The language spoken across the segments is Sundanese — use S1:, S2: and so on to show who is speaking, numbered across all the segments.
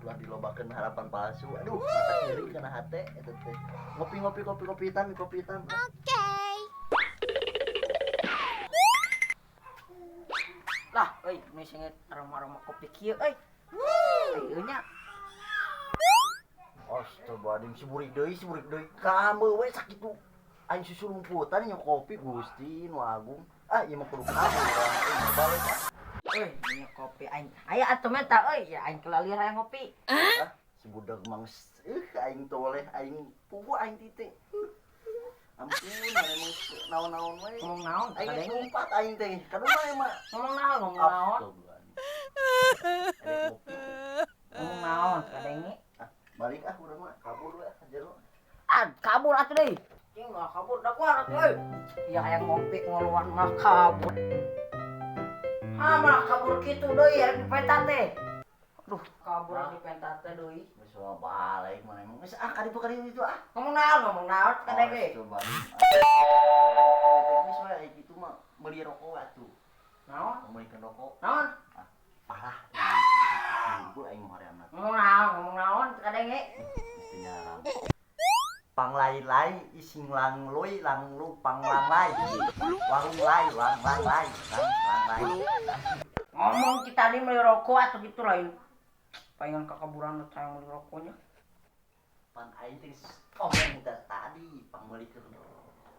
S1: Ulah dilobakeun harapan palsu. Aduh, mata kiri kana hate eta teh. Ngopi-ngopi kopi-kopi hitam, kopi hitam.
S2: Oke.
S3: Lah, euy, nu sengit aroma-aroma kopi kieu euy. Ieu nya.
S1: Astagfirullahaladzim, si burik deui, si burik deui. Kamu we sakitu. Aing susu lumputan nya kopi Gusti nu agung. Ah, ieu mah kudu kamu urang euy balik.
S3: Euy, nya kopi aing. Aya atuh menta euy, ya aing kelalir hayang ngopi.
S1: Ah, si budak mang aing toleh aing pugu aing titik. Ampun, emang naon-naon we.
S3: Ngomong naon?
S1: Aing lompat aing teh. Kadua emang.
S3: Ngomong naon, ngomong naon. Ngomong naon kadenge.
S1: Ah, balik ah urang mah, kabur we jero.
S3: Ah, kabur atuh deui. Cing mah kabur da kuar atuh euy. Ya hayang ngopi ngoluan mah kabur. Ah, malah kabur kitu deui rek dipenta teh. Aduh, kabur rek dipenta teh deui.
S1: Geus balik mana emang. Geus ah kaditu kaditu itu ah.
S3: Ngomong naon kadenge.
S1: Coba. Geus we aya kitu mah meuli rokok atuh.
S3: Naon?
S1: Meulikeun rokok.
S3: Naon?
S1: Ah, parah. Ngumpul aing horeamna.
S3: Ngomong naon kadenge.
S1: Geus teu nyarang. Panglai-lai ising lang loi lang lu panglang lai. Warung lai lang lang lai lang lang lai.
S3: Ngomong kita tadi beli rokok atau gitu lain. Pengen kekaburan sayang beli rokoknya.
S1: Pan aing teh ngomong dari tadi pangmeulikeun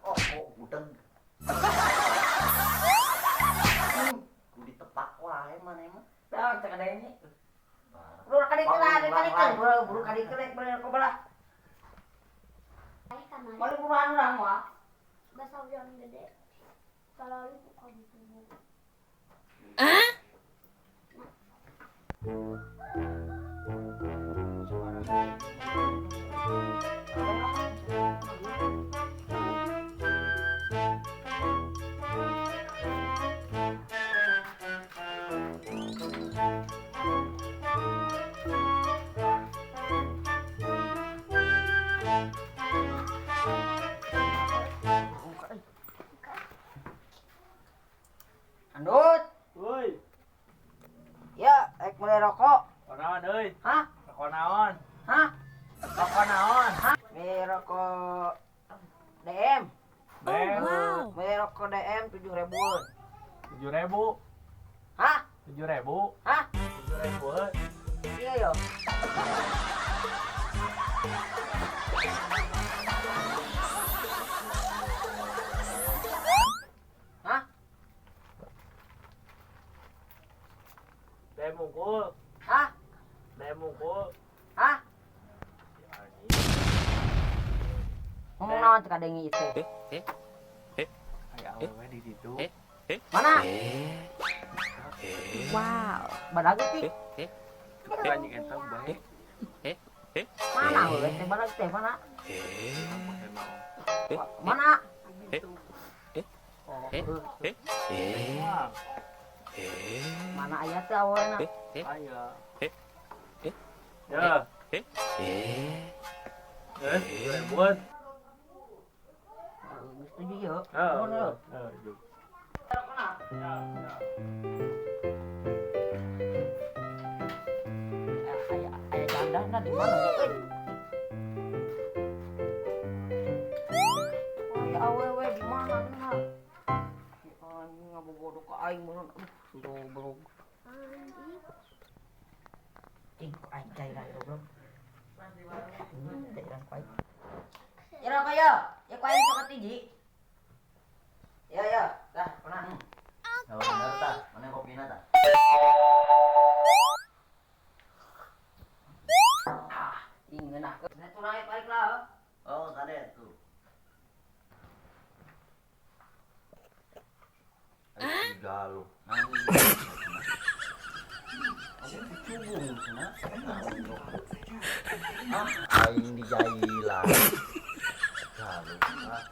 S1: rokok gudeg. Kudu ditepak wae maneh mah.
S3: Dah teh kadenge. Buru kadikeun lah, kadikeun, buru kadikeun beli rokok belah. Balik buruan urang mah.
S2: Bahasa hujan gede. Kalau lu buka buku.
S3: Hah? Andut.
S4: Woi.
S3: Ya, rek meuli rokok.
S4: Rokok naon euy?
S3: Hah?
S4: Rokok naon?
S3: Hah?
S4: Rokok naon?
S3: Hah? Meuli rokok DM.
S4: DM.
S2: Oh, wow.
S3: Meuli rokok DM 7.000-an.
S4: 7.000.
S3: Hah?
S4: 7.000.
S3: Hah?
S4: 7.000.
S3: Iya yo. Hah?
S4: DM unggul.
S3: Hah?
S4: DM unggul.
S3: Hah? Ngomong naon teh kadenge ieu teh?
S4: Aya awewe di ditu.
S3: Mana?
S2: Wow.
S3: Badag teh.
S4: Anjing eta bae.
S3: Mana awewe teh badag teh mana? Mana? Mana aya teh awena?
S4: Aya. Ya. 7.000-an.
S3: Geus tujuh ieu.
S4: Heeh.
S3: Nuhun heuh.
S4: Heeh.
S3: Aya aya jandana di mana ya euy? Aya awewe di mana cenah? Si anjing ngabogodo ka aing meureun. Aduh, goblok. Cing ku aing cairan goblok. Cairan ku aing. Ya rokok yo, ya ku aing cokot hiji. Ya ya, dah pernah.
S1: Nah, bener tah, mana kopina tah?
S3: Ah, ingeun ah. Nah, tuh naik balik lah.
S1: Oh, kade tuh. Ayo galuh. Aku cucubung cenah. Ah, aing dijailan. Galuh. Ah.